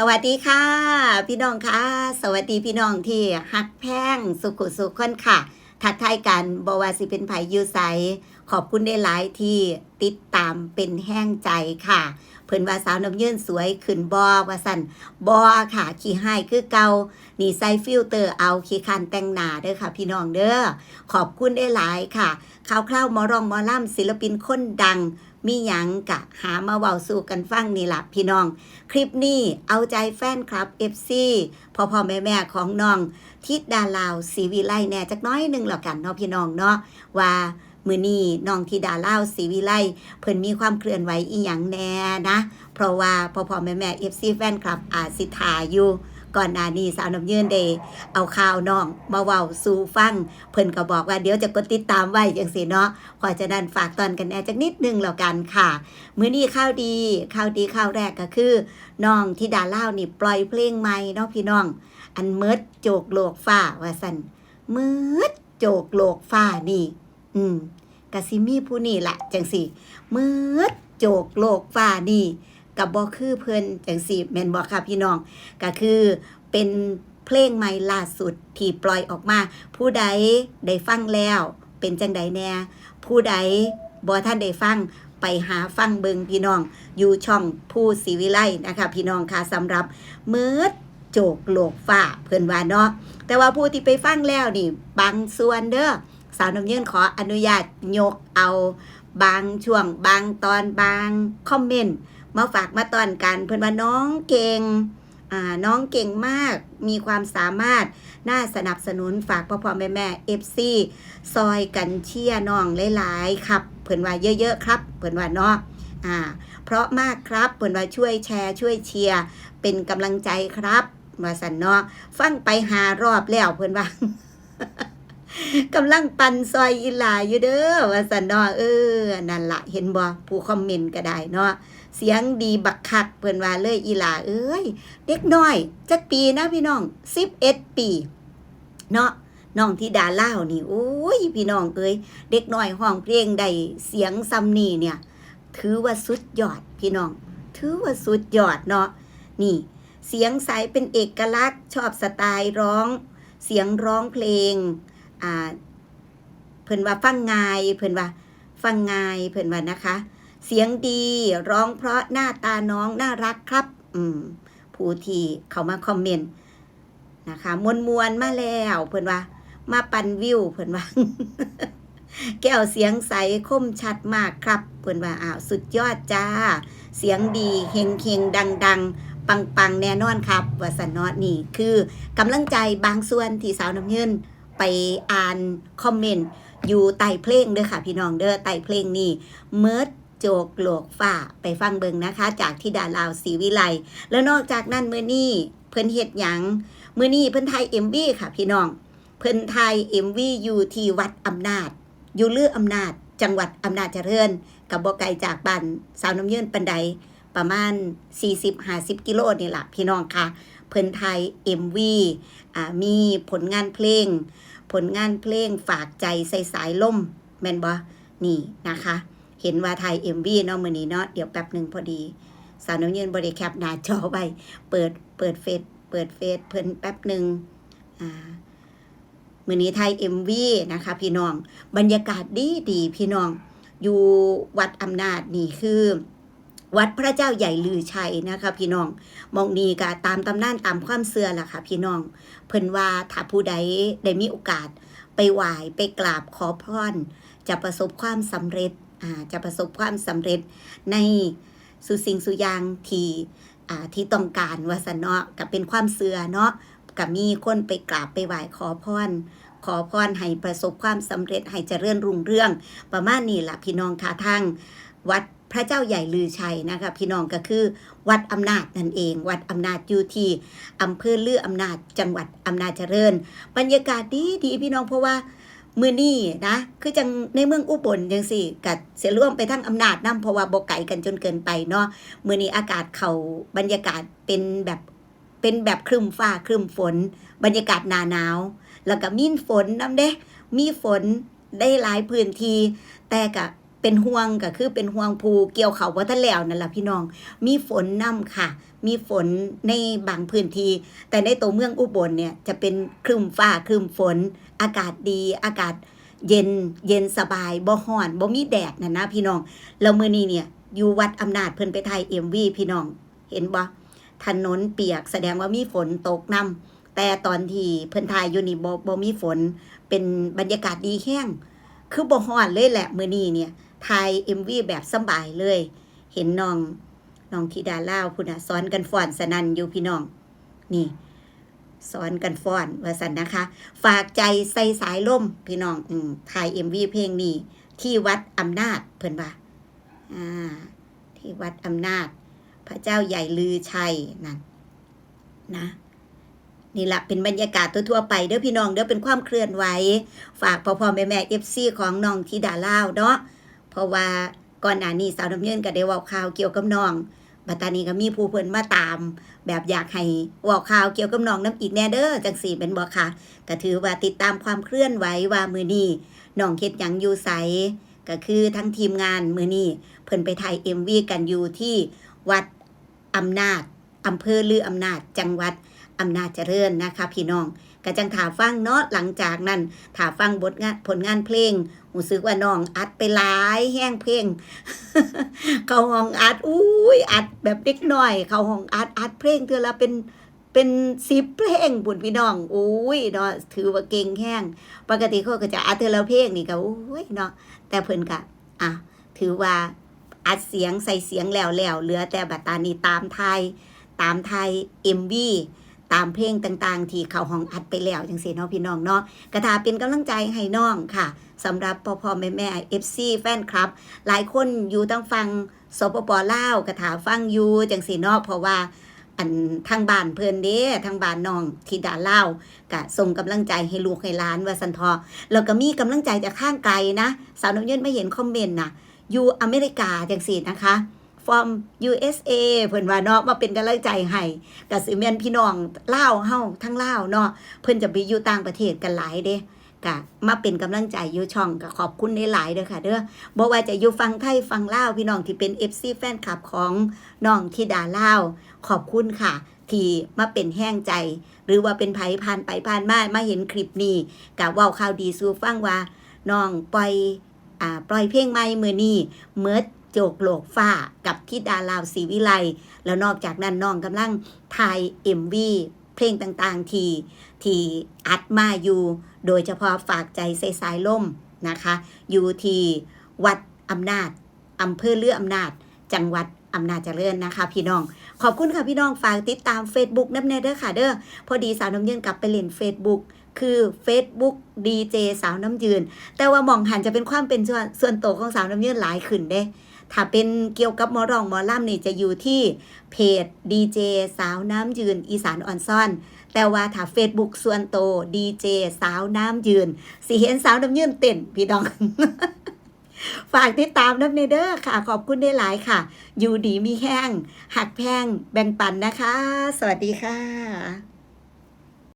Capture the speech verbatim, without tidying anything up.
สวัสดีค่ะ พี่น้องค่ะ สวัสดีพี่น้องที่ฮักแพงสุขุสุขคนค่ะ ทักทายกัน บ่ว่าสิเป็นไผอยู่ไส ขอบคุณหลายๆที่ติดตามเป็นแฮงใจค่ะ เพิ่นว่าสาวน้ำเยินสวยขึ้นบ่ ว่าซั่น บ่ค่ะ ขี้ฮ้ายคือเก่า นี่ใส่ฟิลเตอร์เอา ขี้คร้านแต่งหน้าเด้อค่ะ พี่น้องเด้อ ขอบคุณหลายๆค่ะ ข่าวคราวหมอร้องหมอลำ ศิลปินคนดัง มีหยังกะหามาเว้าสู่กันฟังนี่ล่ะพี่น้อง คลิปนี้เอาใจแฟนคลับ เอฟซี พ่อๆแม่ๆของน้องธิดาลาวศรีวิไลแหน่จักน้อยหนึ่งแล้วกันเนาะพี่น้องเนาะ ว่ามื้อนี้น้องธิดาลาวศรีวิไลเพิ่นมีความเคลื่อนไหวอีหยังแหน่นะ เพราะว่าพ่อๆแม่ๆ เอฟซี แฟนคลับอาจสิถ่าอยู่ ก่อนหน้านี้สาวน้ำเยินได้เอาข่าวน้องมาเว้าสู่ฟัง เพิ่นก็บอกว่าเดี๋ยวจะกดติดตามไว้จังซี้เนาะ เพราะฉะนั้นฝากต้อนกันแหน่จักนิดหนึ่งแล้วกันค่ะ มื้อนี้ข่าวดี ข่าวดีข่าวแรกก็คือ น้องธิดาลาวนี่ปล่อยเพลงใหม่เนาะพี่น้อง อันเมิดโจกโลกฟ้าว่าซั่น เมิดโจกโลกฟ้านี่ อืม ก็สิมีผู้นี่ล่ะจังซี้ เมิดโจกโลกฟ้านี่ ก็บ่คือเพิ่นจังซี้ แม่นบ่คะพี่น้อง ก็คือเป็นเพลงใหม่ล่าสุดที่ปล่อยออกมา ผู้ใดได้ฟังแล้วเป็นจังใดแหน่ ผู้ใดบ่ทันได้ฟัง ไปหาฟังเบิ่งพี่น้อง อยู่ช่องภูศรีวิไลนะคะพี่น้องค่ะ สำหรับเมิดโจกโลกฟ้าเพิ่นว่าเนาะ แต่ว่าผู้ที่ไปฟังแล้วนี่บางส่วนเด้อ สาวน้ำเยินขออนุญาตยกเอาบางช่วง บางตอน บางคอมเมนต์ มาฝากมาต้อนกัน เพิ่นว่าน้องเก่ง อ่า น้องเก่งมาก มีความสามารถ น่าสนับสนุน ฝากพ่อๆแม่ๆ เอฟซี ซอยกันเชียร์น้องหลายๆครับ เพิ่นว่าเยอะๆครับ เพิ่นว่าเนาะ อ่า เพราะมากครับ เพิ่นว่าช่วยแชร์ ช่วยเชียร์ เป็นกำลังใจครับ ว่าซั่นเนาะ ฟังไปห้ารอบแล้ว เพิ่นว่า กำลังปั่นซอยอีหล่าอยู่เด้อ ว่าซั่นเนาะ เออ นั่นล่ะ เห็นบ่ ผู้คอมเมนต์ก็ได้เนาะ เสียงดีบักคัก เพิ่นว่าเลย อีหล่าเอ้ย เด็กน้อยจักปีนะพี่น้อง สิบเอ็ดปี เนาะ น้องธิดาลาวนี่ โอ้ย พี่น้องเอ้ย เด็กน้อยร้องเพลงได้เสียงส่ำนี้เนี่ย ถือว่าสุดยอดพี่น้อง ถือว่าสุดยอดเนาะ นี่ เสียงใสเป็นเอกลักษณ์ ชอบสไตล์ร้อง เสียงร้องเพลง อ่า เพิ่นว่าฟังง่าย เพิ่นว่าฟังง่าย เพิ่นว่านะคะ เสียงดี ร้องเพราะ หน้าตาน้องน่ารักครับ อืม ผู้ที่เข้ามาคอมเมนต์นะคะ ม่วนๆมาแล้ว เพิ่นว่า มาปั่นวิว เพิ่นว่า แก้วเสียงใส คมชัดมากครับ เพิ่นว่า อ้าว สุดยอดจ้า เสียงดี เฮงๆ ดังๆ ปังๆ แน่นอนครับ ว่าซั่นเนาะ นี่คือกำลังใจบางส่วนที่สาวน้ำเยินไปอ่านคอมเมนต์อยู่ใต้เพลงเด้อค่ะพี่น้องเด้อ ใต้เพลงนี้ เมิดโจกโลกฟ้า ไปฟังเบิ่งนะคะ จากธิดาลาวศรีวิไล แล้วนอกจากนั้นมื้อนี้เพิ่นเฮ็ดหยัง มื้อนี้เพิ่นถ่ายเอ็มวีค่ะพี่น้อง เพิ่นถ่ายเอ็มวีอยู่ที่วัดอำนาจ อยู่ลืออำนาจ จังหวัดอำนาจเจริญ ก็บ่ไกลจากบ้านสาวน้ำเยินปานใด ประมาณสี่สิบห้าสิบกิโลนี่ล่ะพี่น้องค่ะ เพิ่นถ่ายเอ็มวี อ่า มีผลงานเพลง ผลงานเพลงฝากใจใส่สายลม แม่นบ่ นี่นะคะ เห็นว่าถ่ายเอ็มวีเนาะ มื้อนี้เนาะ เดี๋ยวแป๊บหนึ่งพอดี สาวน้ำเยินบ่ได้แคปหน้าจอไว้ เปิด เปิดเฟซ เปิดเฟซเพิ่นแป๊บหนึ่ง อ่า มื้อนี้ถ่ายเอ็มวีนะคะพี่น้อง บรรยากาศดีดีพี่น้อง อยู่วัดอำนาจนี่คือ วัดพระเจ้าใหญ่ลือชัยนะคะพี่น้อง หม่องนี้ก็ตามตำนานตามความเชื่อล่ะค่ะพี่น้อง เพิ่นว่าถ้าผู้ใดได้มีโอกาสไปไหว้ไปกราบขอพร จะประสบความสำเร็จ อ่า จะประสบความสำเร็จในสู่สิ่งสู่อย่างที่ อ่า ที่ต้องการว่าซั่นเนาะ ก็เป็นความเชื่อเนาะ ก็มีคนไปกราบไปไหว้ขอพร ขอพรให้ประสบความสำเร็จ ให้เจริญรุ่งเรือง ประมาณนี้ล่ะพี่น้องค่ะ ทางวัดพระเจ้าใหญ่ลือชัยนะคะ พี่น้อง ก็คือวัดอำนาจนั่นเอง วัดอำนาจอยู่ที่อำเภอลืออำนาจ จังหวัดอำนาจเจริญ บรรยากาศดีดีพี่น้อง เพราะว่ามื้อนี้นะ คือจั่งในเมืองอุบลจั่งซี้ ก็สิรวมไปทางอำนาจนำ เพราะว่าบ่ไกลกันจนเกินไปเนาะ มื้อนี้อากาศเข้าบรรยากาศเป็นแบบ เป็นแบบครึ้มฟ้าครึ้มฝน บรรยากาศหน้าหนาว แล้วก็มีฝนนำเด้ มีฝนได้หลายพื้นที่ แต่ก็ เป็นห่วงก็คือเป็นห่วงผู้เกี่ยวข้าวบ่ทันแล้วนั่นล่ะพี่น้อง มีฝนนำค่ะ มีฝนในบางพื้นที่ แต่ในตัวเมืองอุบลเนี่ยจะเป็นครึ้มฟ้าครึ้มฝน อากาศดี อากาศเย็น เย็นสบาย บ่ร้อน บ่มีแดดน่ะนะพี่น้อง แล้วมื้อนี้เนี่ย อยู่วัดอำนาจเพิ่นไปถ่ายเอ็มวีพี่น้อง เห็นบ่ ถนนเปียก แสดงว่ามีฝนตกนำ แต่ตอนที่เพิ่นถ่ายอยู่นี่บ่ บ่มีฝน เป็นบรรยากาศดีแฮง คือบ่ร้อนเลยแหละมื้อนี้เนี่ย ถ่ายเอ็มวีแบบสบายเลย เห็นน้อง น้องธิดาลาวพุ้นน่ะ สอนกันฟ้อนสนั่นอยู่พี่น้อง นี่ สอนกันฟ้อนว่าซั่นนะคะ ฝากใจใส่สายลมพี่น้อง อืม ถ่ายเอ็มวีเพลงนี้ ที่วัดอำนาจ เพิ่นว่า อ่า ที่วัดอำนาจ พระเจ้าใหญ่ลือชัยนั่นนะ นี่ล่ะเป็นบรรยากาศทั่วๆไปเด้อพี่น้องเด้อ เป็นความเคลื่อนไหว ฝากพ่อๆแม่ๆเอฟซีของน้องธิดาลาวเนาะ เพราะว่าก่อนหน้านี้สาวน้ำเยินก็ได้เว้าข่าวเกี่ยวกับน้อง บัดตานี้ก็มีผู้เพิ่นมาตาม แบบอยากให้เว้าข่าวเกี่ยวกับน้องนำอีกแน่เด้อ จั่งซี้แม่นบ่คะ ก็ถือว่าติดตามความเคลื่อนไหวว่ามื้อนี้น้องเฮ็ดหยังอยู่ไส ก็คือทั้งทีมงานมื้อนี้เพิ่นไปถ่ายเอ็มวีกันอยู่ที่วัดอำนาจ อำเภอลืออำนาจ จังหวัดอำนาจเจริญนะคะพี่น้อง ก็จั่งถ่าฟังเนาะ หลังจากนั้นถ่าฟังบทงาน ผลงานเพลง รู้สึกว่าน้องอัดไปหลายแฮงเพลง เข้าห้องอัด อุ้ย อัดแบบเด็กน้อย เข้าห้องอัด อัดเพลงเทื่อละเป็น เป็นสิบเพลงพุ้นพี่น้อง โอ้ยเนาะ ถือว่าเก่งแฮง ปกติเขาก็จะอัดเทื่อละเพลงนี่ก็ โอ้ยเนาะ แต่เพิ่นก็ อ่ะ ถือว่าอัดเสียงใส่เสียงแล้วแล้ว เหลือแต่บัดตานี้ตามถ่าย ตามถ่ายเอ็มวี ตามเพลงต่างๆที่เข้าห้องอัดไปแล้วจั่งซี้เนาะพี่น้องเนาะ ก็ถ่าเป็นกำลังใจให้น้องค่ะ สำหรับพ่อๆแม่ๆเอฟซีแฟนคลับ หลายคนอยู่ทางฝั่ง สปป ลาว ก็ถ่าฟังอยู่จั่งซี้เนาะ เพราะว่า อันทางบ้านเพิ่นเด้ ทางบ้านน้องธิดาลาว ก็ส่งกำลังใจให้ลูกให้หลานว่าซั่นเถาะ แล้วก็มีกำลังใจจากทางไกลนะ สาวน้ำเยินมาเห็นคอมเมนต์น่ะ อยู่อเมริกาจั่งซี้นะคะ from ยู เอส เอ เพิ่นว่าเนาะ มาเป็นกำลังใจให้ ก็สิแม่นพี่น้องลาวเฮา ทางลาวเนาะ เพิ่นจะไปอยู่ต่างประเทศกันหลายเด้ ก็มาเป็นกำลังใจอยู่ช่อง ก็ขอบคุณหลายๆเด้อค่ะเด้อ บ่ว่าจะอยู่ฝั่งไทยฝั่งลาว พี่น้องที่เป็นเอฟซีแฟนคลับของน้องธิดาลาว ขอบคุณค่ะ ที่มาเป็นแฮงใจ หรือว่าเป็นไผผ่านไปผ่านมา มาเห็นคลิปนี้ ก็เว้าข่าวดีสู่ฟังว่าน้องปล่อย อ่า ปล่อยเพลงใหม่มื้อนี้ เมิดโจกโลกฟ้า กับธิดาลาวศรีวิไล แล้วนอกจากนั้นน้องกำลังถ่ายเอ็มวีเพลงต่างๆที่ ที่อัดมาอยู่ โดยเฉพาะฝากใจใส่สายลมนะคะ อยู่ที่วัดอำนาจ อำเภอลืออำนาจ จังหวัดอำนาจเจริญนะคะพี่น้อง ขอบคุณค่ะพี่น้อง ฝากติดตามเฟซบุ๊กนำแน่เด้อค่ะเด้อ พอดีสาวน้ำเยินกลับไปเล่นเฟซบุ๊ก คือเฟซบุ๊กดีเจสาวน้ำยืน แต่ว่าหม่องหั้นจะเป็นความเป็นส่วน ส่วนตัวของสาวน้ำยืนหลายขึ้นเด้ ถ้าเป็นเกี่ยวกับหมอร้องหมอลำนี่จะอยู่ที่เพจดีเจสาวน้ำยืนอีสานออนซอน แต่ว่าถ้าเฟซบุ๊กส่วนตัวดีเจสาวน้ำยืน สิเห็นสาวน้ำยืนเต้นพี่น้อง ฝากติดตามนำแน่เด้อค่ะ ขอบคุณหลายๆค่ะ อยู่ดีมีแฮง ฮักแพง แบ่งปันนะคะ สวัสดีค่ะ